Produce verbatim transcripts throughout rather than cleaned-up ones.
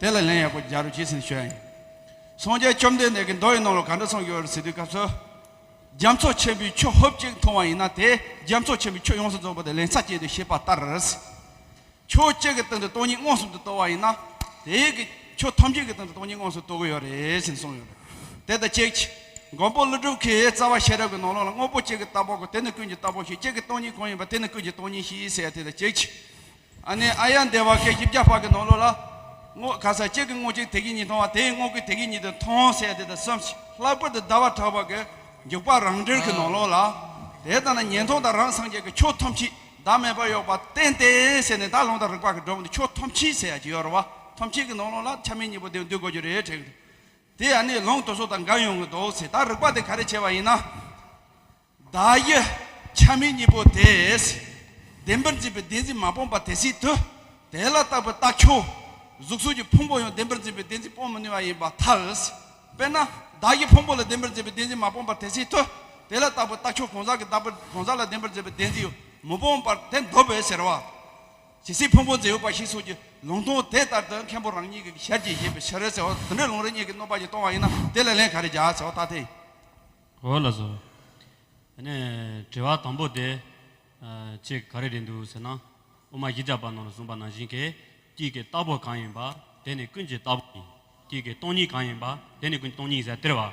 དེ་ལ་ལན་ཡག་པོ་རྒྱག་རོགས་བྱེད་ཟེར་ནས་ཞུ་ཡ་ཡིན། སངས་རྒྱས་བཅོམ་ལྡན་འདས་ཀྱིས་མདོ་ཡི་ནང་ལ་ག་འདྲ་གསུངས་ཡོད་རེད་ཟེར་དུས་སྐབས་སུ། རྒྱ་མཚོ་ཆེན་པོའི་ཆུ་ཧོབ་ཅིག་འཐུང་བ་ཡིན་ན་དེ་རྒྱ་མཚོ་ཆེན་པོའི་ཆུ་ཡོངས་སུ་རྫོགས་པ་དེ་ལན་ཚྭ་ཅན་དུ་བྱེད་པ་ལྟར། ཕྱོགས་གཅིག་གི་སྟེང་དུ་སྟོང་ཉིད་མངོན་སུམ་དུ་རྟོགས་པ་ཡིན་ན། དེའི་གི་ཕྱོགས་ཐམས་ཅད་ཀྱི་སྟེང་དུ་སྟོང་ཉིད་མངོན་སུམ་རྟོགས་ཀྱི་ཡོད་རེད་ཟེར་གསུངས་ཡོད་རེད། དེ་དང་གཅིག་ཅིག་མགོན་པོ་ཀླུ་སྒྲུབ་ཀྱིས་རྩ་བ་ཤེས་རབ་ཀྱི་ནང་ལོགས་ལ་དངོས་པོ་གཅིག་གི་རྟག་པ་གོ། དེ་ནི་ཀུན་གྱི་རྟག་པ་ཞེས། གཅིག་གི་སྟོང་ཉིད་གང་ཡིན་པ། དེ་ནི་ཀུན་གྱི་སྟོང་ཉིད་ཞེས་ཟེར་ཡ་དེ་དང་གཅིག་ཅིག་ཨ་ནི་ཨཱརྱ་དེ་བ་གིས་བཞི་བརྒྱ་པ་གི་ནང་ལོགས་ལ། དངོས་ག་ས་གཅིག་གི་དངོས་གཅིག་དེ་གི་ཉིད་མཐོང་བ། དེའི་དངོས་ཀྱི་དེ་གི་ཉིད་དུ་མཐོང་ཟེར་ཡ་དེ་དང་གསུམ་ཞིག་ལྷག་པར་དུ་ཟླ་བ་གྲགས་པ་གི་འཇུག་པ་རང་འགྲེལ་གྱི་ནང་ལོགས་ལ། དེ་ལྟ་ན་ཉན་ཐོས་དང་རང་སངས་རྒྱས་ཀྱི་ཕྱོགས་ཐམས་ཅད་བདག་མེད་པར་ཡོད་པར་བསྟན་ཏེ་ཟེར་ནས། ད་ལུང་དང་རིགས་པ་གི་སྒྲོམ་དུ་ཕྱོགས་ཐམས་ཅད་ཟེར་ཡ་ཅིག་ཡོད་རེད་བ། ཐམས་ཅད་ཀྱི་ནང་ལོགས་ལ་ཆ་མེད་གཉིས་པོ་དེ་འདུས་དགོས་རྒྱུ་རེད་དྲན་གི་འདུག་དེ་ཨ་ནི་ལུང་དེ་ཚོ་དང་འགལ་ཡོང་གི་འདུག་ཟེར། ད་རིགས་པ་དེ་ག་རེ་བྱས་པ་ཡིན་ན། བདག་གི་ཆ་མེད་གཉིས་པོ་དེས་བདེན་པར་འཛིན་པའི་བདེན་འཛིན་མ་སྤངས་པར་དེ་སྲིད་དུ། དེ་ལ་བརྟགས་པའི་རྟགས་ཁྱབ། གཟུགས་སོགས་ཀྱི་ཕུང་པོ་ཡང་བདེན་པར་འཛིན་པའི་བདེན་འཛིན་སྤོང་མི་ནུས་པ་ཡིན་པར་ཐལ། དཔེར་ན་བདག་གི་ཕུང་པོ་ལ་བདེན་པར་འཛིན་པའི་བདེན་འཛིན་མ་སྤངས་པར་དེ་སྲིད་དུ། དེ་ལ་བརྟགས་པའི་རྟགས་ཁྱབ་གང་ཟག་གི་བདག་པོ་གང་ཟག་ལ་བདེན་པར་འཛིན་པའི་བདེན་འཛིན་མི་སྤངས་པར་དེ་འདོད་པས་ཟེར་བ། ཇི་སྲིད་ཕུང་པོ་འཛིན་ཡོད་པ་ཞིག་སོགས་ཀྱི་ལུང་དོན་དེ་ལྟར་དུ་མཁན་པོ་རང་ཉིད་ཀྱི་ཞལ་གྱིས་བཞེས་པའི་ཕྱིར་ཟེར་བ། དེ་འདྲའི་ལུང་རིགས་གཉིས་ཀྱིས་གནོད་པ་ཞིག་གཏོང་བ་ཡིན་ན་དེ་ལ་ལན་ག་རེ་རྒྱག་ཟེར་བ་ད་དེ། འོ་ལགས་སོ། ཨ་ནི་དྲི་བ་དང་པོ་དེ། ཨ། ཁྱེད་ག་རེ་རེད་འདུག་ཟེར་ན། དབུ་མ་བཞི་བརྒྱ་པ་ནང་ལ་གསུངས་པ་ནང་བཞིན་གྱི། དཀྱིལ་གྱི་རྟག་པ་གང་ཡིན་པ། དེ་ནི་ཀུན་གྱི་རྟག་པ་ཡིན། དཀྱིལ་གྱི་སྟོང་ཉིད་གང་ཡིན་པ། དེ་ནི་ཀུན་གྱི་སྟོང་ཉིད་ཡིན་ཟེར་དེ་རེད་བ།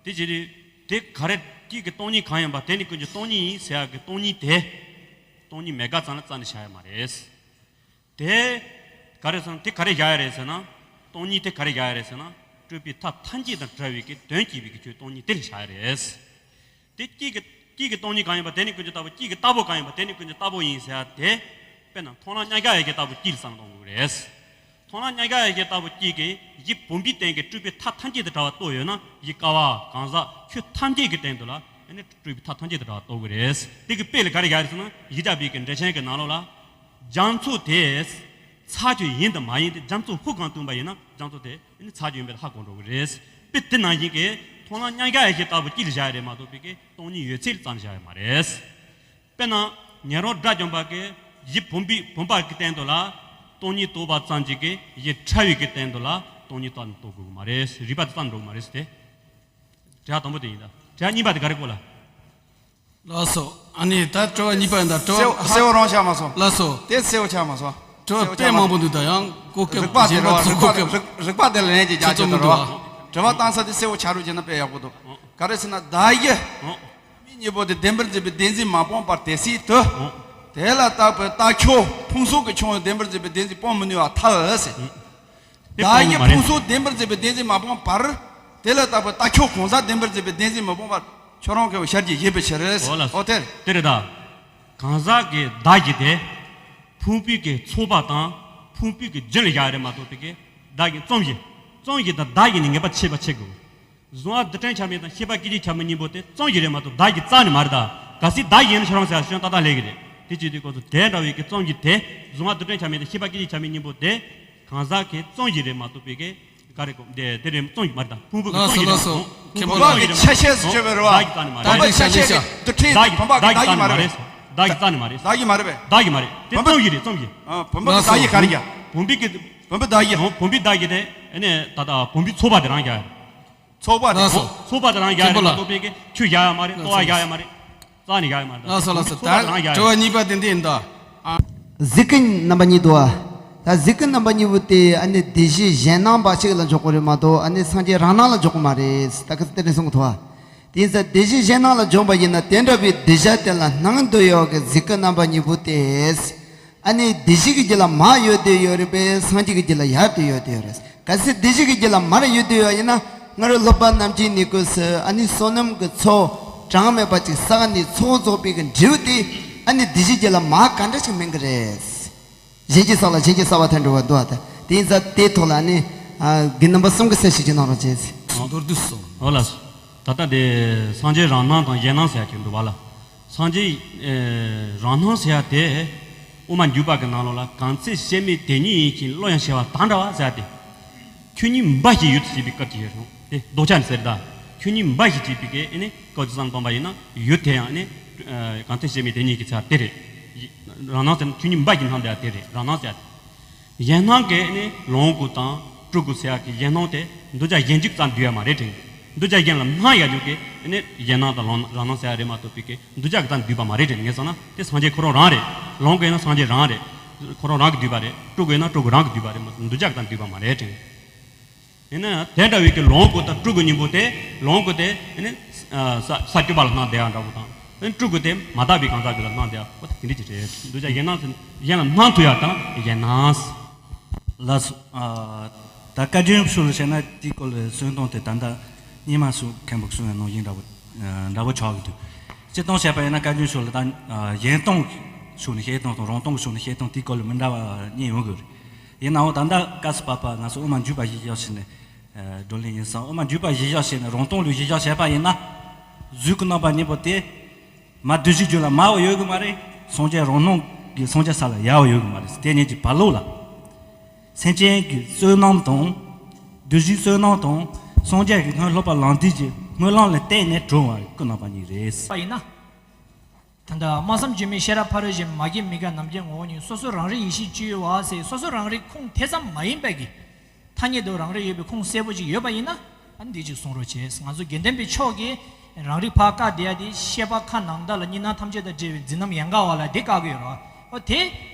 དེ་ཅི་རེད། དེ་ག་རེ། དཀྱིལ་གྱི་སྟོང་ཉིད་གང་ཡིན་པ། དེ་ནི་ཀུན་གྱི་སྟོང་ཉིད་ཡིན་ཟེར་ཡག་གི་སྟོང་ཉིད་དེ། སྟོང་ཉིད་མེད་དགག་ཙམ་ལ་རྩ་ནས་བཞག་ཡ་མ་རེད། དེ་ག་རེ་ཟེར་ན། དེ་ག་རེ་བཞག་ཡ་རེད་ཟེར་ན། སྟོང་ཉིད་དེ་ག་རེ་བཞག་ཡ་རེད་ཟེར་ན། སྤྲོས་པའི་མཐའ་ཐམས་ཅད་དང་བྲལ་བའི་གི་དོན་སྐྱེ་བའི་གི་ཆོས་སྟོང་ཉིད་དེ་ལ་བཞག་ཡ་རེད། དེ་དཀྱིལ་གྱི། དཀྱིལ་གྱི་སྟོང་ཉིད་གང་ཡིན་པ། དེ་ནི་ཀུན་གྱི་རྟག་པ། དཀྱིལ་གྱི་རྟག་པ་གང་ཡིན་པ། དེ་ནི་ཀུན་གྱི་རྟག་པ་ཡིན་ཟེར་ཡ་དེ། དཔེར་ན་མཐོང་ལམ་མཉམ་གཞག་ཡེ་ཤེས་ལྟ་བུ་དཀྱིལ་ཙམ་གཏོང་དགོས་རེད། མཐོང་ལམ་མཉམ་གཞག་ཡེ་ཤེས་ལྟ་བུ་དཀྱིལ་གྱི་གཞི་བུམ་པའི་སྟེང་གི་སྤྲོས་པའི་མཐའ་ཐམས་ཅད་དང་བྲལ་བ་རྟོགས་ཡོད་ན། གཞི་ཀ་བ་གང་ཟག་ཆོས་ཐམས་ཅད་ཀྱི་སྟེང་དུ་ལ་ཨ་ནི་སྤྲོས་པའི་མཐའ་ཐམས་ཅད་དང་བྲལ་བ་རྟོགས་དགོས་རེད། དེ་གི་དཔེ་ལ་ག་རེ་བཞག་ཡ་རེད་ཟེར་ན། བཞི་བརྒྱ་པའི་གི་འགྲེལ་ཆེན་གྱི་ནང་ལོགས་ལ། རྒྱ་མཚོ་དེ་ཚྭ་ཁྱོད་ཡིན་དང་མ་ཡིན་ཏེ། རྒྱ་མཚོ་ཧུབ་གང་བཏུང་བ་ཡིན་ན་རྒྱ་མཚོ་དེ་ཨ་ནི་ཚྭ་ཁྱོད་ཡིན་པ་ཧ་གོ་འགྲོ་གི་རེད། དཔེ་དེ་ནང་བཞིན་གྱི་མཐོང་ལམ་མཉམ་གཞག་ཡེ་ཤེས་ལྟ་བུ་དཀྱིལ་ལ་བཞག་ཡ་རེད་མ་གཏོགས་པའི་གི་སྟོང་ཉིད་ཡོད་ཚད་ལ་རྩ་ནས་བཞག་ཡ་མ་རེད། དཔེར་ན་ཉན་རང་དགྲ་བཅོམ་པ་གིས་གཞི་བུམ་པའི་བུམ་པ་གི་སྟེང་དུ་ལ་སྟོང་ཉིད་རྟོགས་པ་ཙམ་གྱིས་གི་གཞི་ཕྲ་བའི་གི་སྟེང་དུ་ལ་སྟོང་ཉིད་རྟོགས་ནས་རྟོགས་དགོས་གི་མ་རེད། རིགས་པ་དེ་རྩ་ནས་འགྲོ་གི་མ་རེད་ཟེར་ཏེ། དྲི་བ་དང་པོ་དེ་ཡིན་ད། དྲི་བ་གཉིས་པ་དེ་ག་རེ་གོ་ལ། ལགས་སོ། ཨ་ནི་ད་དྲི་བ་གཉིས་པ་ཡིན་ད། དྲི་བ་གསལ་པོ་རང་ཆགས་མ་སོང་། ལགས་སོ། དེ་གསལ་པོ་ཆགས་མ་སོང་། དྲི་བ་དཔེ་མང་པོ་འདུག་ད་ཡང་གོ་སྐབས་རིགས་པ་དེ་རེད་བ། རིགས་པ་དེ་རིགས་རིགས་པ་དེ་ལ་ལན་གྱི་རྒྱ་ཆེ་དུ་རེད་བ། དྲི་བ་བཏང་ས་དེ་གསལ་པོ་ཆགས་རོགས་བྱས་ན་དཔེ་ཡག་པོ་འདུག་ག་རེ་ཟེར་ན་བདག་གི་མི་གཉིས་པོ་དེ་བདེན་པར་འཛིན་པའི་བདེན་འཛིན་མ་སྤངས་པར་དེ་སྲིད་དུ། དེ་ལ་བརྟགས་པའི་རྟགས་ཁྱོད་ཕུང་སོགས་ཀྱི་ཁྱོད་བདེན་པར་འཛིན་པའི་བདེན་འཛིན་སྤོང་མི་ནུས་པར་ཐལ་ཟེར། དེ་བདག་གི་སྤོང་མ་རེད། ཕུང་སོགས་བདེན་པར་འཛིན་པའི་བདེན་འཛིན་མ་སྤངས་པར། དེ་ལ་བརྟགས་པའི་རྟགས་ཁྱོད་གང་ཟག་བདེན་པར་འཛིན་པའི་བདེན་འཛིན་མ་སྤངས་པར་ཁྱོད་རང་གི་ཞལ་གྱིས་བཞེས་པའི་ཕྱིར། འོ་ལགས། འོ་དེ་རེད། དེ་རེད་ད། གང་ཟག་གི་བདག་གི་དེ། ཕུང་པོའི་གི་ཚོགས་པ་དང་ཕུང་པོའི་གི་རྒྱུན་ལ་བཞག་རེད་མ་གཏོགས་པའི་གི་བདག་གི་རྩོམ་གཞི། རྩོམ་གཞི་དང་བདག་གི་ནི་ངེས་པ་ཕྱེད་པ་ཕྱེད་དགོས། གཟུང་བ་རྡུལ་ཕྲན་ཁྱབ་མེད་དང་ཤེས་པ་སྐྱེ་མཆེད་ཁྱབ་མེད་གཉིས་པོ་དེ་རྩོམ་གཞི་རེད་མ་གཏོགས་བདག་གི་རྩ་ནས་མ་རེད་ད། གལ་སྲིད་བདག་གི་ཡིན་ན་ཁྱོད་རང་ཟེར་ཡ་ཞོན་ཏག་ཏག་ལས་ཀྱི་རེད། དེ་བྱེད་དུས་སྐབས་སུ་དེ་འདྲ་བའི་གི་རྩོམ་གཞི་དེ། གཟུང་བ་རྡུལ་ཕྲན་ཁྱབ་མེད་དང་ཤེས་པ་སྐྱེ་མཆེད་ཁྱབ་མེད་གཉིས་པོ་དེ། གང་ཟག་གི་རྩོམ་གཞི་རེད་མ་གཏོགས་པའི་གི་ག་རེ་གོ་དེ་དེ་རེད། རྩོམ་གཞི་མ་རེད་ད། ཕུང་པོ་གི་ལགས་སོ། རྩོམ་གཞི་ལགས་སོ། རེད། མཁན་པོ་བུམ་པ་གི་ཆ་ཤས་སུ་བརྗོད་པའི་རེད་བ། བདག་གི་རྩ་ནས་མ་རེད། བུམ་པ་ཆ་ཤས་ཀྱི་རྡུལ་ཕྲན་བུམ་པ་གི་བདག་གི་རྩ་ནས་མ་རེད། བདག་གི་རྩ་ནས་མ་རེད། བདག་གི་མ་རེད། བདག་གི་མ་རེད། དེ་བུམ་པ་རྩོམ་གཞི་རེད། རྩོམ་གཞི། ཨ། བུམ་པ་གི་བདག་གི་ག་རེ་རྒྱག་བུམ་པའི་གི། བུམ་པའི་བདག་གི། བུམ་པའི་བདག་གི་དེ་ཨ་ནི་ད་ལྟ་བུམ་པའི་ཚོགས་པ་དེ་རང་རྒྱག་ཡ་རེད། ཚོགས་པ་དེ། ལགས་སོ། ཚོགས་པ་དེ་རང་རྒྱག་ཡ་རེད་མ་གཏོགས་པའི་གི་ཆུ་རྒྱག་ཡ་མ་རེད། ལྟོ་བ་རྒྱག་ཡ་མ་རེད། རྩ་ནས་རྒྱག་ཡ་མ་རེད། ལགས་སོ། ལགས་སོ། ད་དྲི་བ་གཉིས་པ་དེ་འདི་ཡིན་ད། ཨ། གཟུགས་སྐུ་རྣམ་པ་གཉིས་འདུག་བ། ད་གཟུགས་སྐུ་རྣམ་པ་གཉིས་པོ་དེ་ཨ་ནི་སྡེ་བཞི་གཞན་སྣང་འབའ་ཞིག་ལ་འཇོག་གི་རེད་མ་གཏོགས་ཨ་ནི་སངས་རྒྱས་རང་སྣང་ལ་འཇོག་གི་མ་རེད། ད་ག་ཚོད་དེ་འདྲ་གསུང་གི་འདུག་བ། དེ་ཡིན་ཙང་སྡེ་བཞི་གཞན་སྣང་ལ་འཇོག་པ་ཡིན་ན་དེ་འདྲ་བའི་གདུལ་བྱ་དེ་ལ་སྣང་དུ་ཡོད་གི་གཟུགས་སྐུ་རྣམ་པ་གཉིས་པོ་དེ། ཨ་ནི་བདེ་གཤེགས་ཀྱི་རྒྱུད་ལ་མར་ཡོད་དེ་ཡོད་རེད་པས། སངས་རྒྱས་ཀྱི་རྒྱུད་ལ་ཡར་དུ་ཡོད་དེ་ཡོད་རེད། གལ་སྲིད་བདེ་གཤེགས་ཀྱི་རྒྱུད་ལ་མར་ཡོད་དེ་ཡོད་ཡིན་ན། སྔར་སློབ་པ་རྣམས་ཀྱིས་ནི་སྐུ་སུ་ཨ་ནི་བསོད་ནམས་ཀྱི་ཚོགས་གྲངས་མེད་པ་ཅིག་བསགས་ནས་ཚོགས་རྫོགས་པའི་གི་འབྲས་བུ་དེ་ཨ་ནི་བདེ་གཤེགས་རྒྱུད་ལ་མར་ག་འདྲ་ཞིག་སྨིན་གི་རེད། གཞན་གྱིས་བསགས་ལ་གཞན་གྱིས་བསགས་པ་དེ་འགྲོ་བ་འདུག་བ། དེ་ཡིན་ཙང་དེའི་ཐོག་ལ་ཨ་ནི་ཨ་རྒན་རྣམ་པ་གསུམ་གྱིས་གསལ་བཤད་ཅིག་གནང་རོགས་བྱེད། མདོར་བསྡུས་སོ། འོ་ལགས་སོ། ད་ལྟ་དེ་སངས་རྒྱས་རང་སྣང་དང་གཞན་སྣང་ཟེར་ཡ་ཅིག་འདུག་བ་ལ། སངས་རྒྱས་ཨེ་རང་སྣང་ཟེར་ཡ་དེ། དབུ་མ་འཇུག་པ་གི་ནང་ལོགས་ལ་གང་ཚེ་སྐྱེ་མེད་དེ་ཉིད་ཡིན་ཞིང་བློ་ཡང་ཤེས་པ་དང་འདྲ་བ་ཟེར་ཡ་དེ། ཁྱོད་ཉིད་འབའ་ཞིག་ཡོད་དུ་བྱེད་པའི་སྐབས་ཀྱི་ཡོད་རུང་དེ་ལྡོག་ཆ་ནི་ཟེར་ད། ཁྱོད་ཉིད་འབའ་ཞིག་བྱེད་པའི་གི་ཨེ་ནི་སྐབས་ཀྱི་བསམ་བཏང་པ་ཡིན་ན་ཡུལ་དེ་ཡང་ཨེ་ནི་གང་ཚེ་སྐྱེ་མེད་དེ་ཉིད་ཀྱི་ཚེ་དེ་རེད། རང་སྣང་ཟེར་ན་ཁྱོད་ཉིད་འབའ་ཞིག་སྣང་བསྡད་ཡ་དེ་རེད། རང་སྣང་ཟེར་ཡ་དེ། གཞན་སྣང་གི་ཨེ་ནི་ལོངས་སྐུ་དང་། སྤྲུལ་སྐུ་ཟེར་ཡག་གི་གཞན་སྣང་དེ་འདུས་བྱས་གཞན་གཅིག་ཙམ་འདུས་ཡ་མ་རེད་དྲན། འདུས་བྱས་གཞན་ལ་སྣང་ཡ་རྒྱུ་གི་ནི་གཞན་སྣང་དང་རང་རང་སྣང་ཟེར་ཡ་རེད་མ་གཏོགས་པའི་གི་འདུས་བྱས་གི་ཙམ་འདུས་པ་མ་རེད་དྲན། ངས་བསམ་ན་དེ་སངས་རྒྱས་ཁོ་རང་རང་རེད། ལོངས་སྐུ་ཡིན་ན་སངས་རྒྱས་རང་རེད། ཁོ་རང་རང་གི་འདུས་པ་རེད། སྤྲུལ་སྐུ་ཡིན་ན་སྤྲུལ་སྐུ་རང་གི་འདུས་པ་རེད་མ་གཏོགས་འདུས་བྱས་གི་ཙམ་འདུས་པ་མ་རེད་དྲན། ཡིན་ན་ཡང་དེ་འདྲ་བའི་གི་ལོངས་སྐུ་དང་སྤྲུལ་སྐུ་གཉིས་པོ་དེ་ལོངས་སྐུ་དེ་ནི་ས་ས་བཅུ་པ་ལ་སྣང་བསྡད་ཡ་འདྲ་བོ་དང་། སྤྲུལ་སྐུ་དེ་མ་དག་པའི་གང་ཟག་ཅིག་ལ་སྣང་བསྡད་ཡ་བོ་དེ་འདྲ་ཅིག་རེད། འདུས་བྱས་གཞན་སྣང་ཟེར་གཞན་ལ་སྣང་ཐུབ་ཡ་དང་གཞན་སྣང་། ལགས་སོ། ད་བཀའ་བརྒྱུད་ཕྱོགས་ལ་བཤད་ན་དེའི་སྐོར་ལ་གསུང་སྟངས་དེ་ད་ལྟ་རྙིང་མ་སུ་མཁན་པོ་གསུང་བའི་ནང་བཞིན་འདྲ་བོ་འདྲ་བོ་ཆགས་ཀྱི་འདུག་སྤྱིར་བཏང་བཤད་པ་ཡིན་ན་བཀའ་བརྒྱུད་ཕྱོགས་ལ་ད་གཞན་སྟོང་ཕྱོགས་ནས་བཤད་སྟངས་དང་རང་སྟོང་ཕྱོགས་ནས་བཤད་སྟངས་དེའི་སྐོར་ལ་མི་འདྲ་བ་གཉིས་ཡོང་གི་རེད། ཡིན་ནའང་ད་ལྟ་སྐབས་སུ་བབ་པ་ང་ཚོ་དབུ་མ་འཇུག་པ་གཞི་བཞག་བྱས་ནས་བགྲོ་གླེང་ཡིན་ཙང་། དབུ་མ་འཇུག་པ་གཞི་བཞག་བྱས་ནས་རང་སྟོང་ལུགས་གཞི་བཞག་བྱས་པ་ཡིན་ན། གཟུགས་ཀྱི་རྣམ་པ་གཉིས་པོ་དེ་མ་བསྡུས་གཞི་རྒྱུད་ལ་མར་ཡོད་གི་མ་རེད། སངས་རྒྱས་རང་སྣང་གི་སངས་རྒྱས་ས་ལ་ཡར་ཡོད་གི་མ་རེད། དེ་གཉིས་ཀྱི་བར་ལོགས་ལ། སེམས་ཅན་གྱི་བསོད་ནམས་དང་། བསྡུས་གཞིའི་བསོད་ནམས་དང་། སངས་རྒྱས་ཀྱི་སྔོན་སློབ་པ་ལམ་འདས་ཀྱི་སྨོན་ལམ་ལ་བརྟེན་ནས་གྲུབ་པའི་སྐུ་རྣམ་པ་གཉིས་རེད། པ་ཡིན་ན། ད་ལྟ་སྨྲ་བསམ་བརྗོད་མེད་ཤེས་རབ་ཕ་རོལ་ཕྱིན། མ་སྐྱེས་མི་འགག་ནམ་མཁའི་ངོ་བོ་ཉིད། སོ་སོ་རང་རིག་ཡེ་ཤེས་སྤྱོད་ཡུལ་བ་ཟེར། སོ་སོ་རང་རིག་ཁུངས་དེ་ཙམ་མ་ཡིན་པའི་གི་ཐ་སྙད་དུ་རང་རིག་ཡོད་པའི་ཁུངས་གསལ་པོ་ཅིག་ཡོད་པ་ཡིན་ན། ཨ་ནི་འདི་ཅིག་གསུང་རོགས་བྱེད། ང་ཚོ་དགེ་ལྡན་པའི་ཕྱོགས་ཀྱིས་རང་རིག་ཕར་བཀག་བསྡད་ཡ་དེ་ཤེས་པ་ཁ་ནང་ལྟ་ལ་གཉིས་སྣང་ཐམས་ཅད་དང་བྲལ་བའི་འཛིན་རྣམ་ཡན་གར་བ་ལ་དེ་བཀག་གི་ཡོད་རེད། ཨོ་དེ་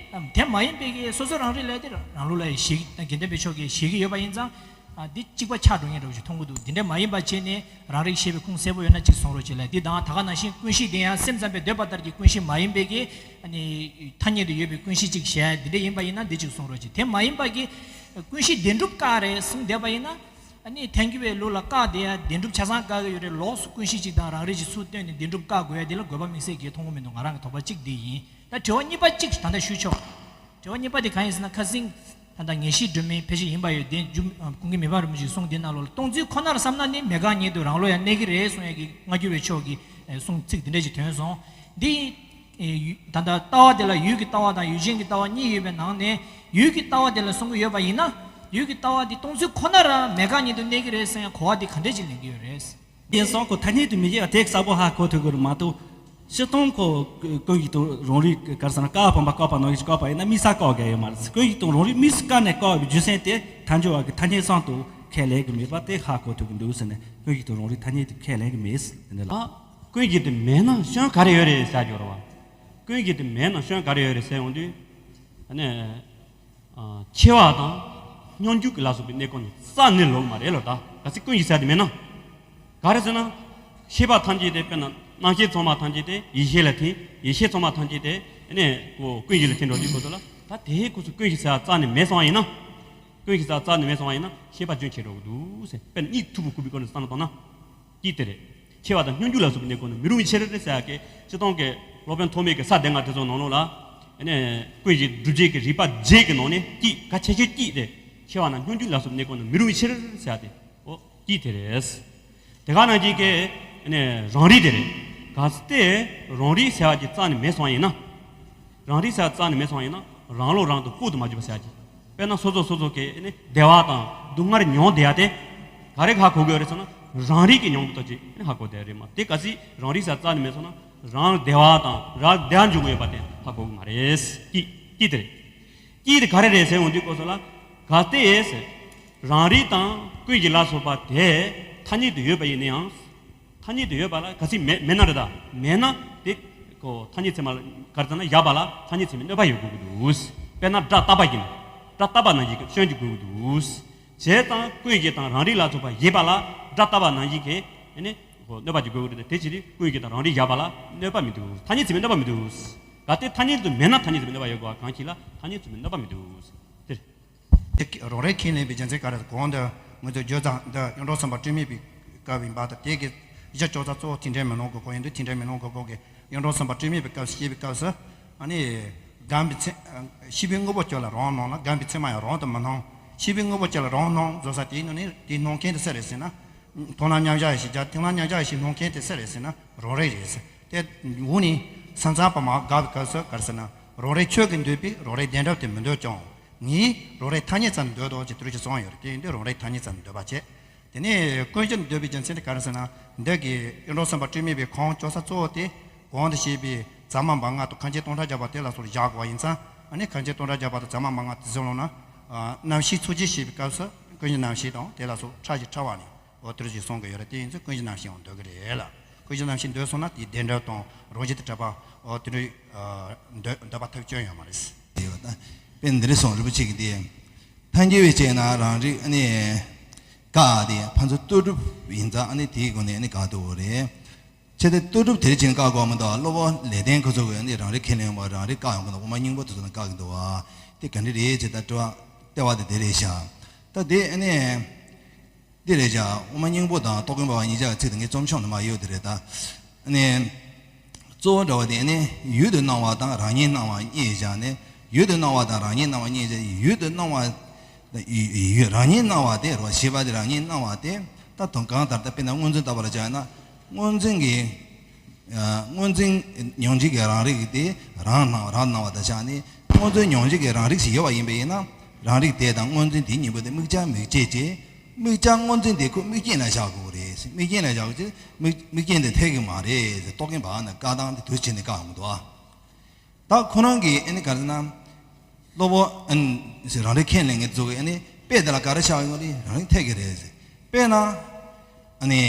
དེ་མ་ཡིན་པའི་གི་སོ་སོ་རང་རིག་ལ་དེ་རང་ལུགས་ལ་བཞེད་ཀྱི། དགེ་ལྡན་པའི་ཕྱོགས་ཀྱིས་བཞེད་ཀྱི་ཡོད་པ་ཡིན་ཙང་། ཨ་འདི་གཅིག་པ་ཆགས་འགྲོ་མཁན་འདྲ་བོ་ཞིག་མཐོང་གི་འདུག་འདི་འདྲ་མ་ཡིན་པ་བྱས་ནས་རང་རིག་ཤེས་པའི་ཁུངས་གསལ་པོ་ཡོད་ན་གཅིག་གསུང་རོགས་བྱེད་ལ། འདི་དང་ད་ག་ནང་བཞིན་ཀུན་གཞི་དེ་ཡང་སེམས་ཙམ་པས་འདོད་པ་ལྟར་གྱི་ཀུན་གཞི་མ་ཡིན་པའི་གི་ཨ་ནི་ཐ་སྙད་དུ་ཡོད་པའི་ཀུན་གཞི་གཅིག་བྱས་འདི་འདྲ་ཡིན་པ་ཡིན་ན་འདི་གཅིག་གསུང་རོགས་བྱེད། དེ་མ་ཡིན་པ་གི་ཀུན་གཞི་བདེན་གྲུབ་བཀག་རེད་གསུངས་བསྡད་པ་ཡིན་ན། ཨ་ནི་ཐལ་འགྱུར་བའི་ལུགས་ལ་བཀག་བསྡད་ཡ་བདེན་གྲུབ་ཆ་ཚང་བཀག་གི་ཡོད་རེད། ལོགས་སུ་ཀུན་གཞི་གཅིག་དང་རང་རིག་གཅིག་ཚུར་བཏོན་ནས་བདེན་གྲུབ་བཀག་དགོས་ཡ་འདི་ལ་དགོས་པ་དམིགས་བསལ་གྱི་མཐོང་གི་མི་འདུག་ང་རང་གི་དོགས་པ་གཅིག་འདི་ཡིན། ད་དྲི་བ་གཉིས་པ་གཅིག་ད་ལྟ་ཞུས་ཆོག་དྲི་བ་གཉིས་པ་དེ་གང་ཡིན་ཟེར་ན། ཁ་སང་ད་ལྟ་ངེས་ཤེས་སྒྲོན་མེ་ཕལ་ཆེར་ཡིན་པ་ཡོད། དེ་རྒྱུ་ཀུན་མཁྱེན་མི་ཕམ་རིན་པོ་ཆེའི་གསུང་དེ་ནང་ལོགས་ལ་སྟོང་ཚུལ་ཁོ་ནར་བསམ་ན་ནི་མེད་དགག་ཉིད་དུ་རང་བློ་ཡང་གནས་ཀྱི་རེད་གསུང་ཡ་གི་སྔ་འགྱུར་བའི་ཕྱོགས་ཀྱི་གསུང་ཚིག་དེ་འདྲ་ཞིག་ཐོན་སོང་། འདི་ད་ལྟ་ལྟ་བ་དེ་ལ་ཡུལ་གྱི་ལྟ་བ་དང་ཡུལ་ཅན་གྱི་ལྟ་བ་གཉིས་ཡོད་པའི་ནང་ནས། ཡུལ་གྱི་ལྟ་བ་དེ་ལ་གསུང་གི་ཡོད་པ་ཡིན་ན། ཡུལ་གྱི་ལྟ་བ་དེ་སྟོང་ཚུལ་ཁོ་ནར་མེད་དགག་ཉིད་དུ་གནས་ཀྱི་རེད་ཟེར་ཡང་གོ་བ་དེ་ག་འདྲས་ཅིག་ལེན་གྱི་ཡོད་རེད། དེང་སང་ཁོ་ཐ་སྙད་དུ་མི་བཞེད་པ་དེ་གསལ་པོ་ཧ་གོ་ཐུབ་ཀྱི་རེད་མ་གཏོགས། སྤྱིར་བཏང་ཁོ་ཀུན་གཞི་དང་རང་རིག་ག་རེ་ཟེར་ན། བཀའ་བབས་པ་བཀག་པ་ནང་བཞིན་བཀག་པ་ཡིན་ན་དམིགས་བསལ་བཀག་དགོས་ཡོད་མ་རེད། ཀུན་གཞི་དང་རང་རིག་དམིགས་སུ་བཀར་ནས་བཀག་པའི་རྒྱུ་མཚན་དེ་ཐལ་འགྱུར་བ་གི་ཐ་སྙད་ཙམ་དུ་ཁས་ལེན་གྱི་མེད་པ་དེ་ཧ་གོ་ཐུབ་ཀྱི་འདུག་ཟེར་ནས། ཀུན་གཞི་དང་རང་རིག་ཐ་སྙད་དུ་ཁས་ལེན་གྱི་མེད་ཟེར་ནས་ལ། ཀུན་གཞི་དེ་མེད་ན་སྐྱོན་ག་རེ་ཡོད་རེད་ཟེར་རྒྱུ་རེད་བ། ཀུན་གཞི་དེ་མེད་ན་སྐྱོན་ག་རེ་ཡོད་རེད་ཟེར་ཡོང་དུས། ཨ་ནི། ཨ་འཆི་བ་དང་སྙོམས་འཇུག་གི་ལ་སོགས་པའི་གནས་སྐབས་ནི་རྩ་ནས་ལོག་མ་རེད་ལོ། ད་གལ་སྲིད་ཀུན་གཞི་ཟེར་དེ་མེད་ན། ག་རེ་ཟེར་ན། ཤེས་པ་ཐམས་ཅད་དེ་དཔེར་ན་རྣམ་ཤེས་ཚང་མ་ཐམས་ཅད་དེ་ཡེ་ཤེས་ལ་ཐིམ། ཡེ་ཤེས་ཚང་མ་ཐམས་ཅད་དེ་ནས་ཀོ་ཀུན་གཞི་ལ་ཐིམ་འགྲོ་དུས་སྐབས་སུ་ལ། ད་དེའི་སྐབས་སུ་ཀུན་གཞི་ཟེར་བ་རྩ་ནས་མེད་སོང་བ་ཡིན་ན། ཀུན་གཞི་ཟེར་བ་རྩ་ནས་མེད་སོང་བ་ཡིན་ན་ཤེས་པ་རྒྱུན་ཆད་འགྲོ་གི་འདུག་ཟེར། དཔེར་ན་གཉིད་འཐུག་པོ་ཁུག་པའི་སྐོར་ནས་བསམ་བློ་བཏང་ན། གཅིག་དེ་རེད། འཆི་བ་དང་སྙོམས་འཇུག་ལ་སོགས་པའི་གནས་སྐབས་ནི་མི་རུང་བའི་ཕྱིར་ཟེར་ཡག་གི་སྤྱིར་བཏང་གི་སློབ་དཔོན་ཐོགས་མེད་ཀྱི་ས་སྡེ་ལྔ་དེ་ཚོ་ནང་ལོགས་ལ། ཨ་ནི་ཀུན་གཞི་སྒྲུབ་བྱེད་ཀྱི་རིགས་པ་བརྒྱད་ཀྱི་ནང་ནས་གཅིག་གལ་ཆེ་ཤོས་གཅིག་དེ། འཆི་བ་དང་སྙོམས་འཇུག་ལ་སོགས་པའི་གནས་སྐབས་ནི་མི་རུང་བའི་ཕྱིར་ཟེར་ཡག་དེ། ཨོ་གཅིག་དེ་རེད། དེ་ག་ནང་བཞིན་གྱི་ཨ་ནི་རང་རིག་དེ་རེད། གལ་སྲིད་རང་རིག་ཟེར་བ་ཅིག་རྩ་ནས་མེད་སོང་བ་ཡིན་ན། རང་རིག་ཟེར་བ་རྩ་ནས་མེད་སོང་བ་ཡིན་ན་རང་བློ་རང་དང་ལྐོག་ཏུ་མ་གྱུར་པ་ཟེར་ཡག་ཅིག་དཔེར་ན་སོ་སོ་སོ་སོ་གི་ནི་བདེ་བ་དང་སྡུག་བསྔལ་མྱོང་བསྡད་ཡག་དེ་ག་རེ་ཧ་གོ་གི་ཡོད་རེད་ཟེར་ན། རང་རིག་གི་མྱོང་བ་ཏོག་ཅིག་ནི་ཧ་གོ་བསྡད་རེད་མ་གཏོགས། གལ་སྲིད་རང་རིག་ཟེར་རྩ་ནས་མེད་སོང་ན་རང་བདེ་བ་དང་རང་བདེ་བ་འབྱུང་གི་ཡོད་པ་དེ་ཧ་གོ་གི་མ་རེད། གཅིག་གཅིག་དེ་རེད། གཅིག་དེ་ག་རེ་རེད་ཟེར་ཡོང་དུས་སྐབས་སུ་ལ། གལ་ཏེ་རང་རིག་དང་ཀུན་གཞི་ལ་སོགས་པ་དེ་ཐ་སྙད་དུ་ཡོད་པ་ཡིན་ན་ཡང་། ཐ་སྙད་དུ་ཡོད་པ་ལ་གལ་སྲིད་མེད་མེད་ན་རེད། ད་མེད་ན་དེ་ཀོ་ཐ་སྙད་ཚད་མ་ག་རེ་ཟེར་ན་ཡོད་པ་ལ་ཐ་སྙད་ཚད་མའི་གནོད་པ་ཡོད་དགོས་ཀྱི་འདུག་དཔེར་ན་སྒྲ་རྟག་པ་ཡིན། སྒྲ་རྟག་པ་ནང་བཞིན་གྱི་སྐྱོན་གྱི་དགོས་ཀྱི་འདུག་བྱས་ཙང་ཀུན་གཞི་དང་རང་རིག་ལ་སོགས་པ་ཡོད་པ་ལ་སྒྲ་རྟག་པ་ནང་བཞིན་གྱི་ནི་ཀོ་གནོད་པ་ཅིག་དགོས་ཀྱི་རེད། དེ་ཕྱིར་ཀུན་གཞི་དང་རང་རིག་ཡོད་པ་ལ་གནོད་པ་མི་འདུག་ཐ་སྙད་ཚད་མའི་གནོད་པ་མི་འདུག་གལ་ཏེ་ཐ་སྙད་དུ་མེད་ན་ཐ་སྙད་ཚད་མའི་གནོད་པ་ཡོད་དགོས་པ་གང་ཞིག་ལ་ཐ་སྙད་ཚད་མའི་གནོད་པ་མི་འདུག་དེ་རེད། དེ་རང་རིག་ཁས་ལེན་པའི་རྒྱུ་མཚན་ག་རེ། གོང་དུ་ང་ཚོས་བརྗོད་ཙང་འདི་གཡུང་དྲུང་སེམས་དཔའ་དྲི་མེད་པའི་སྐབས་ཡིན་པ་དང་། དེ་གི་གཞི་བཅོལ་ས་གཙོ་བོ་ཐེག་འགྲེལ་མེ་ལོང་གི་སྐོར་ཡིན་དུས། ཐེག་འགྲེལ་མེ་ལོང་གི་སྐོར་གྱི་གཡུང་དྲུང་སེམས་དཔའ་དྲི་མེད་པའི་སྐབས་སུ་བཤད་པའི་སྐབས་སུ། ཨ་ནི་བརྒྱན་པའི་མཚན། ཤེས་པའི་དངོས་པོ་ཁྱོད་ལ་རང་སྣང་ལ། བརྒྱན་པའི་མཚན་མ་ཡང་རང་དུ་མི་སྣང་། ཤེས་པའི་དངོས་པོ་ཁྱོད་ལ་རང་སྣང་བཟོ་ས་དེའི་ནང་ནས་དེའི་སྣང་མཁན་དེ་སུ་རེད་ཟེར་ན། མཐོང་ལམ་མཉམ་གཞག་ཡེ་ཤེས་བརྒྱད། མཐོང་ལམ་མཉམ་གཞག་ཡེ་ཤེས་སྣང་མཁན་དེ་སུ་རེད་ཟེར་ན་རང་རིག་རེད་ཟེར། དེ་འུ་ནི་སེམས་ཙམ་པ་མར་དགག་པའི་སྐབས་སུ་ག་རེ་ཟེར་ན། རང་རིག་ཁྱོད་ཀྱིས་འདོད་པའི་རང་རིག་བདེན་གྲུབ་དེ་མི་འདོད་ཀྱང་། ངས་རང་རིག་ཐ་སྙད་ཙམ་འདོད་དོ་ཅེས་དེ་རུ་ཅིག་གསུངས་ཡོད་རེད། དེ་ཡིན་དུས་རང་རིག་ཐ་སྙད་ཙམ་འདོད་པ་བྱེད། དེ་ནས་ཀུན་གཞི་འདོད་པའི་རྒྱུ་མཚན་དེ་ག་རེ་ཟེར་ན། འདི་གི་གཡུང་དྲུང་སེམས་དཔའ་དྲི་མེད་པའི་ཁུངས་བཅོལ་ས་གཙོ་བོ་དེ་གོང་དུ་བཤད་པའི་ཛ་མ་བ་ལྔ་དང་མཁན་ཆེན་སྟོང་ཕྲག་བརྒྱ་པ་དེ་ལ་སོགས་བཞག་དགོས་པ་ཡིན་ཙང་། ཨ་ནི་མཁན་ཆེན་སྟོང་ཕྲག་བརྒྱ་པ་དང་ཛ་མ་བ་ལྔ་དེ་ཚོའི་ནང་ན། རྣམ་ཤེས་ཚོགས་ཀྱིས་བྱས་པའི་སྐབས་སུ། ཀུན་གཞི་རྣམ་ཤེས་དང་དེ་ལ་སོགས་ཕྲ་ཞིང་ཕྲ་བ་ནི། འོ་དེ་འདྲ་ཞིག་གསུང་གི་ཡོད་རེད། དེ་ཡིན་ཚེ་ཀུན་གཞི་རྣམ་ཤེས་ཡང་འདོད་ཀྱི་རེད་ལ། ཀུན་གཞི་རྣམ་ཤེས་འདོད་སོང་ན་དེའི་བདེན་གྲུབ་དང་རང་བཞིན་དུ་གྲུབ་པ། འོ་དེ་འདྲ་འདོད་འདོད་པ་ཐབས་སྐྱོན་ཡོད་མ་རེད། དེ་ཡོད་ད། དཔེ་འདི་འདྲ་གསུངས། རིན་པོ་ཆེ་གིས་དེ། ཐལ་འགྱུར་བའི་ཕྱིར་ན་རང་རིག་ཨ་ནི། བཀག་སྟེ་ཕན་ཚུན་ལྟོས་གྲུབ་ཡིན་ཙང་ཨ་ནི་དེའི་སྒོ་ནས་ཨ་ནི་བཀག་ཐུབ་པ་རེད། བྱས་ཏེ་ལྟོས་གྲུབ་དེར་ཕྱིན་བཀག་དགོས་མི་འདུག་སློབ་དཔོན་ལེགས་ལྡན་ཁོ་ཚོ་གིས་ནི་རང་རིག་ཁས་ལེན་པ་རང་རིག་བཀག་ཡོང་གི་འདུག་དབུ་མ་སྙིང་པོ་དེ་ཚོ་ནི་བཀག་གི་འདུག་བ། དེ་ག་འདྲ་རེད་ཅེས་ད་དྲི་བ་ལྟེ་བ་དེ་དེ་རེད་ཤག་ད་དེ་ནི་འདི་རེད་ཤག་དབུ་མ་སྙིང་པོ་དང་རྟོགས་ལྡན་འབའ་བ་གཉིས་ཆར་གྱི་ཚིག་དེ་ངས་རྩོམ་ཤོག་ནང་མ་ཡོད་དེ་རེད་ད། ནི་གཙོ་བོ་འདྲ་བ་དེ་ནི་ཡུལ་དུ་སྣང་བ་དང་རང་ཉིད་སྣང་བ་གཉིས་བཞག་ནས། ཡུལ་དུ་སྣང་བ་དང་རང་ཉིད་སྣང་བ་གཉིས་བཞག་ཡུལ་དུ་སྣང་བ། ཡུལ་རང་ཉིད་སྣང་བ་དེ་རོ་ཞེས་པ་དེ་རང་ཉིད་སྣང་བ་དེ། ད་དོན་གང་ལྟར་ད་དཔེར་ན་སྔོ་འཛིན་ལྟ་བུ་ལ་བྱས་ན། སྔོ་འཛིན་གྱི། ཨ། སྔོ་འཛིན་མྱོང་བྱེད་ཀྱི་རང་རིག་དེ་རང་སྣང་རང་སྣང་བ་དང་ཆ་ནས། སྔོ་འཛིན་མྱོང་བྱེད་ཀྱི་རང་རིག་ཞིག་ཡོད་པ་ཡིན་པ་ཡིན་ན། རང་རིག་དེ་དང་སྔོ་འཛིན་དེའི་གཉིས་པོ་དེ་དམིགས་བྱ་དམིགས་བྱེད་ཅེས། དམིགས་བྱ་སྔོ་འཛིན་དེ་ཁོ་དམིགས་རྐྱེན་ལ་བཞག་དགོས་རེད། དམིགས་རྐྱེན་ལ་བཞག་དགོས་ཅེས་དམིགས་དམིགས་རྐྱེན་དེ་འཐད་ཀྱི་མ་རེད། རྟོགས་ལྡན་འབའ་བ་ནི་བཀག་སྟངས་དེ་དུས་ཕྱིན་ནས་བཀག་ཡོང་གི་འདུག་ད་ཁོ་རང་གིས་ཨ་ནི་ག་རེ་ཟེར་ན། སློབ་དཔོན་ཨ་ནི་རང་རིག་ཁས་ལེན་མཁན་ཚོ་གིས་ཨ་ནི་དཔེ་དེ་ལ་ག་རེ་བཞག་ཡོང་རེད། རང་རིག་འཐད་ཀྱི་རེད་ཟེར། དཔེར་ན། ཨ་ནི་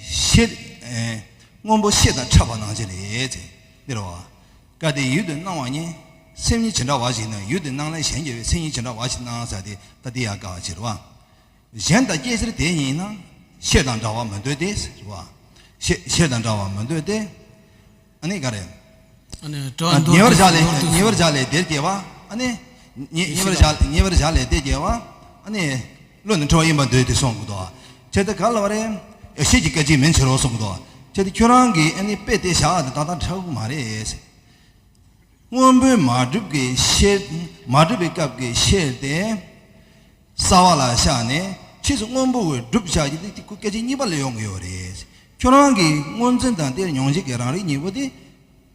ཤེལ། ཨེ། སྔོན་པོ་ཤེལ་དང་འཕྲད་པ་ནང་བཞིན་རེད་ཟེར། འདི་རེད་བ། བཀག་སྟེ་ཡུལ་དུ་སྣང་བ་ཉིད་སེམས་ཉིད་ཇི་འདྲ་བ་ཞིག་སྣང་། ཡུལ་དུ་སྣང་ལས་གཞན་གྱུར་པའི་སེམས་ཉིད་ཇི་འདྲ་བ་ཞིག་སྣང་ཟེར་དེ་ད་འདི་ཡང་བཀག་པ་ཕྱིར་བ། གཞན་དང་སྐྱེ་ཕྱིར་དེ་ཉིད་སྣང་། ཤེལ་དང་འདྲ་བར་མི་འདོད་དེ་ཟེར་བ། ཤེལ་ཤེལ་དང་འདྲ་བར་མི་འདོད་དེ། ཨ་ནི་ག་རེ། ཨ་ནི་དྲི་བ་ཨ། ཉེ་བར་བཞག་ལས་ཉེ་བར་བཞག་ལས་དེར་སྐྱེ་བ། ཨ་ནི་ཉེ་ཉེ་བར་བཞག་ཉེ་བར་བཞག་ལས་དེར་སྐྱེ་བ། ཨ་ནི་བློ་ནི་འཁྲུལ་བ་ཡིན་པར་འདོད་དེ་གསུངས་གི་འདུག་བྱས་ཏེ་ག་ལ་བ་རེད། ཤེལ་གྱི་སྐད་ཅིག་མིན་ཕྱིར་རོ་གསུངས་གི་འདུག་བྱས་ཏེ་ཁྱོད་རང་གིས་ཨ་ནི་དཔེ་དེ་བཞག་དེ་ཏག་ཏག་འཁྲབ་གི་མ་རེད། སྔོན་པོའི་མ་གྲུབ་ཀྱི་ཤེལ། མ་གྲུབ་པའི་སྐབས་ཀྱི་ཤེལ་དེ་གསལ་བ་ལ་བཞག་ནས་ཕྱིས་སུ་སྔོན་པོ་བས་གྲུབ་བཞག་རྒྱུ་དེ་དེ་སྐད་ཅིག་གཉིས་པ་ལ་ཡོང་གི་ཡོད་རེད། ཁྱོད་རང་གིས་སྔོ་འཛིན་དང་དེར་མྱོང་བྱེད་ཀྱི་རང་རིག་གཉིས་པོ་དེ་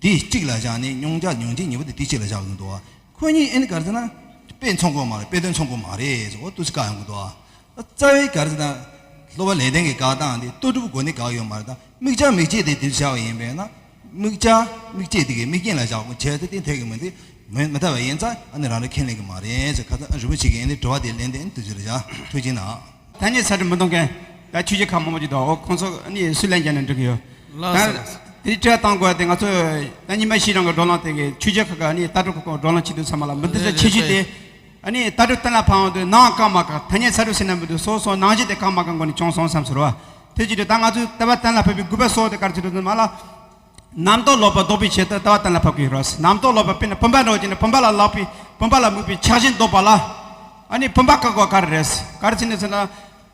དེ་གཅིག་ལ་བཞག་ནས་མྱོང་བྱ་མྱོང་བྱེད་གཉིས་པོ་དེ་དེ་གཅིག་ལ་བཞག་གི་འདུག་ཁོ་གཉིས་ཨེ་ནི་ག་རེ་ཟེར་ན་དཔེ་མཚུངས་ཀྱི་མ་རེད། དཔེ་དོན་མཚུངས་ཀྱི་མ་རེད་ཟེར། འོ་འདུག་སེ་བཀག་ཡོང་གི་འདུག་རྩ་བའི་ག་རེ་ཟེར་ན། སློབ་དཔོན་ལེགས་ལྡན་གྱིས་བཀག་སྟངས་དེ་ལྟོས་གྲུབ་སྒོ་ནས་བཀག་ཡོད་མ་རེད་ད། དམིགས་བྱ་དམིགས་བྱེད་དེ་དེ་བཞག་པ་ཡིན་པས་ན། དམིགས་བྱ་དམིགས་བྱེད་དེ་གའི་དམིགས་རྐྱེན་ལ་བཞག་དགོས། བྱས་ཏེ་དེ་འཐད་ཀྱི་མི་འདུག་མི་མི་འཐད་པ་ཡིན་ཙང་ཨ་ནི་རང་རིག་ཁས་ལེན་གྱི་མ་རེད་ཟེར། ཁ་སང་རིན་པོ་ཆེ་གིས་ཨ་ནི་དྲི་བ་དེ་ལན་དེ་ཨ་ནི་དུས་ཚོད་རེ་བཞག་ཐུགས་རྗེ་གནང་། ཐ་སྙད་ཚད་གྲུབ་མི་གཏོང་མཁན་ད་ཆོས་བརྒྱུད་ཁག་མང་པོ་ཅིག་འདུག་འོ་ཁོང་ཚོ་ཨ་ནི་སུས་ལན་བརྒྱབ་ན་འགྲིག་གི་ཡོད། ལགས་སོ། ད་དེ་དྲི་བ་བཏང་དགོས་དེ་ང་ཚོ་ད་ཉི་མ་ཤས་རིང་གི་བགྲོ་གླེང་དེ་གའི་ཆོས་བརྒྱུད་ཁག་གི་ཨ་ནི་ལྟ་གྲུབ་ཁག་གི་བགྲོ་གླེང་བྱེད་དུས་ཚང་མ་ལ་མི་འདི་ཚོ་རེད་ཆེ་ཤོས་རེད་དེ། ཨ་ནི་ལྟ་གྲུབ་གཏན་ལ་ཕབ་འོང་དུས་ནང་བཀག་མ་བཀག་ཐ་སྙད་ཚད་གྲུབ་ཟེར་ན་མི་འདུག་སོ་སོ་ནང་གཞི་དེ་བཀག་མ་བཀག་སྒོ་ནས་བྱུང་སོང་བསམ་ཟེར་བ། དེ་བྱེད་དུས་ད་ང་ཚོས་ལྟ་བ་གཏན་ལ་ཕབ་པའི་དགོས་པ་གཙོ་བོ་དེ་ག་རེ་བྱེད་དུས་མ་ལ། རྣམ་རྟོག་ལོག་པ་ལྡོག་པའི་ཆེད་དུ་ལྟ་བ་གཏན་ལ་ཕབ་དགོས་རེད། རྣམ་རྟོག་ལོག་པ་དཔེར་ན་བུམ་པ་འདྲ་བོ་ཅིག་ནི་བུམ་པ་ལ་ལོག་པའི་བུམ་པ་ལ་དམིགས་པའི་ཆགས་ཞེན་ལྡོག་པ་ལ། ཨ་ནི་བུམ་པ་བཀག་དགོས་ག་རེ་རེད། ག་རེ་བྱེད་ནི་ཟེར་ན།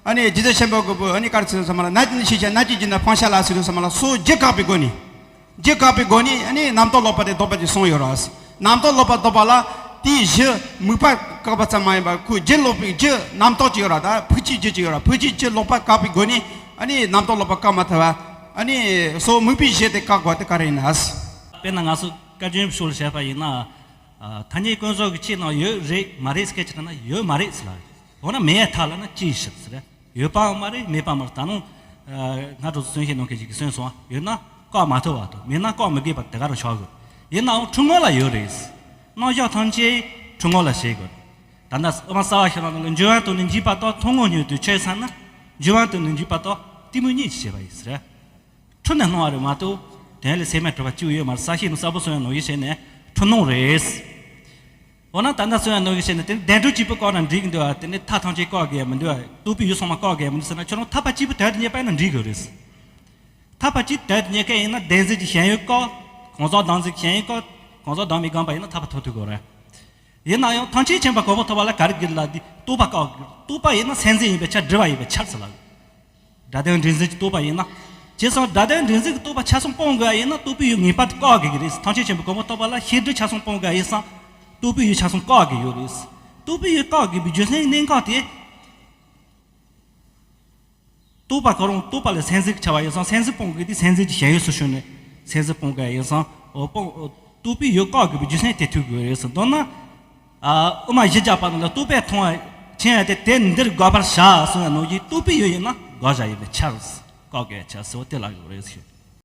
ཨ་ནི་རྗེ་བཙུན་ཆེན་པོ་གི་བུ་ཨ་ནི་ག་རེ་བྱེད་ཟེར་མ་ལ་ན་ནི་ཤེས་བྱ་ན་གྱི་རྒྱུ་ན་སྤང་བྱ་ལ་ཟེར་དུས་ཟེར་མ་ལ་སོ་བརྒྱད་བཀག་པའི་སྒོ་ནས། རྒྱུ་བཀག་པའི་སྒོ་ནས་ཨ་ནི་རྣམ་རྟོག་ལོག་པ་དེ་ལྡོག་པ་ཅིག་གསུངས་ཡོད་རེད། རྣམ་རྟོག་ལོག་པ་ལྡོག་པ་ལ་དེའི་གཞི་དམིགས་པ་བཀག་པ་ཙམ་མ་ཡིན་པར་ཁོའི་རྒྱུ་ལོག་པའི་རྒྱུ་རྣམ་རྟོག་ཅིག་ཡོད་རེད། ད་ཕུགས་ཀྱི་རྒྱུ་ཅིག་ཡོད་རེད། ཕུགས་ཀྱི་རྒྱུ་ལོག་པ་བཀག་པའི་སྒོ་ནས་ཨ་ནི་རྣམ་རྟོག་ལོག་པ་བཀག་མ་ཐུབ་པ། ཨ་ནི་སོ་དམིགས་པའི་གཞི་དེ་བཀག་དགོས་དེ་ག་རེ་ཡིན་ན། དཔེར་ན་ང་ཚོ་བཀའ་བརྒྱུད་ཕྱོགས་ལ་བཤད་པ་ཡིན་ན། ཐ་སྙད་ཀུན་རྫོབ་ཀྱི་ཆོས་རྣམས་ཡོད་རེད་མ་རེད་སྐད་ཆ་ན་ཡོད་མ་རེད་ཟེར་ལ། འོ་ན་མེད་ཐལ་ལ་ན་ཅིའི་ཕྱིར་ཟེར། ཡོད་པའང་མ་རེད་མེད་པའང་མ་རེད། ད་ནང་། སྔ་དྲོ་གསུང་བཤད་གནང་མཁན་ཞིག་གིས་གསུངས་སོང་། ཡོད་ན་བཀག་མ་ཐུབ་པ་དང་མེད་ན་བཀག་མི་དགོས་པ་དེ་ག་རང་ཆགས་དགོས། ཡིན་ནའང་འཁྲུལ་ངོ་ལ་ཡོད་རེད། རྣམ་གཞག་ཐམས་ཅད་འཁྲུལ་ངོ་ལ་བྱེད་དགོས། ད་ལྟ་དབུ་མ་རྩ་བ་ཤེས་རབ་ནང་ལ་འགྱུ་བ་དང་ནི་འཇིག་པ་དང་ཐུན་མོང་ཉིད་དུ་ཆོས་བསམ་ན། འགྱུ་བ་དང་ནི་འཇིག་པ་དང་གཏི་མུག་གཉིས་ཀྱིས་བྱས་པ་ཡིན་ཟེར། འཁྲུལ་ནས་སྣང་བ་རེད་མ་གཏོགས། དོན་ལ་སེམས་མེད་གྲུབ་པ་གཅིག་ཡོད་མ་རེད། གསལ་བཤད་ནང་གསལ་པོ་གསུངས་ཡོད་ནོ་ཡིན་ཟེར་ནས་འཁྲུལ་སྣང་རེད། འོ་ན་ད་ལྟ་གསུངས་ཡོད་ནོ་ཡིན་ཟེར་ནས་དེ་ནི་བདེན་གྲུབ་གཅིག་པུ་བཀག་ན་འགྲིག་གི་འདུག་བ། དེ་ནི་མཐའ་ཐམས་ཅད་བཀག་དགོས་ཡ་མི་འདུག་བ། རྟོག་པའི་ཡུལ་ཚང་མ་བཀག་དགོས་ཡ་མི་འདུག་ཟེར་ན་ཁྱོད་རང་ཐར་པ་གཅིག་པུ་དོན་དུ་གཉེར་པ་ཡིན་ན་འགྲིག་གི་རེད། ཐར་པ་གཅིག་དོན་དུ་གཉེར་མཁན་ཡིན་ན་བདེན་འཛིན་གྱི་ཞེན་ཡུལ་བཀག་གང་ཟག་བདག་འཛིན་གྱི་ཞེན་ཡུལ་བཀག་གང་ཟག་བདག་མེད་བསྒོམ་པ་ཡིན་ན་ཐར་པ་ཐོབ་ཐུབ་དགོས་རེད། ཡིན་ན་ཡང་ཐམས་ཅད་མཁྱེན་པ་གོ་འཕང་ཐོབ་པ་ལ་ག་རེ་དགོས་ལབ་དུས་རྟོག་པ་བཀག་དགོས། རྟོག་པ་ཡིན་ན་སེམས་འཛིན་ཡིན་པའི་ཕྱིར་སྒྲིབ་པ་ཡིན་པའི་ཕྱིར་ཟེར་ལ། སྒྲ་དོན་འདྲེས་འཛིན་གྱི་རྟོག་པ་ཡིན་ན། བྱས་ཙང་སྒྲ་དོན་འདྲེས་འཛིན་གྱི་རྟོག་པ་ཆ་ཚང་སྤོང་དགོས་ཡ་ཡིན་ན་རྟོག་པའི་ཡུལ་ངེས་པར་དུ་བཀག་དགོས་ཀྱི་རེད། ཐམས་ཅད་མཁྱེན་པའི་གོ་འཕང་ཐོབ་པ་ལ་ཤེས་སྒྲིབ་ཆ་ཚང་སྤོང་དགོས་ཡ་ཡིན་ཙང་རྟོག་པའི་ཡུལ་ཆ་ཚང་བཀག་དགོས་ཀྱི་ཡོད་རེད། རྟོག་པའི་ཡུལ་བཀག་དགོས་པའི་རྒྱུ་མཚན་གནད་འགག་དེ། རྟོག་པ་ཁོ་རང་རྟོག་པ་ལ་སེམས་འཛིན་གྱི་བྱ་བ་ཡིན་ཙང་སེམས་འཛིན་སྤོང་དགོས་དུས་སེམས་འཛིན་གྱི་ཞེན་ཡུལ་སུ་ཞུགས་ནས་སེམས་འཛིན་སྤོང་དགོས་ཡིན་ཙང་འོ་སྤོང་། རྟོག་པའི་ཡུལ་བཀག་དགོས་པའི་རྒྱུ་མཚན་དེ་ཐུག་དགོས་རེད་ཟེར། མདོར་ན། ཨ། དབུ་མ་བཞི་བརྒྱ་པ་རྣམས་ལ་རྟོག་པས་མཐོང་བ་མཁྱེན་ཡ་དེ་དེ་འདིར་དགོས་པར་བྱ་གསུངས་ཡ་ནང་བཞིན་རྟོག་པའི་ཡུལ་ཡིན་ན་དགག་བྱ་ཡིན་པའི་ཕྱིར། བཀག་དགོས་ཡ་ཕྱིར་ཟེར་བ་དེ་ལ་ཡོད་རེད་ཟེར།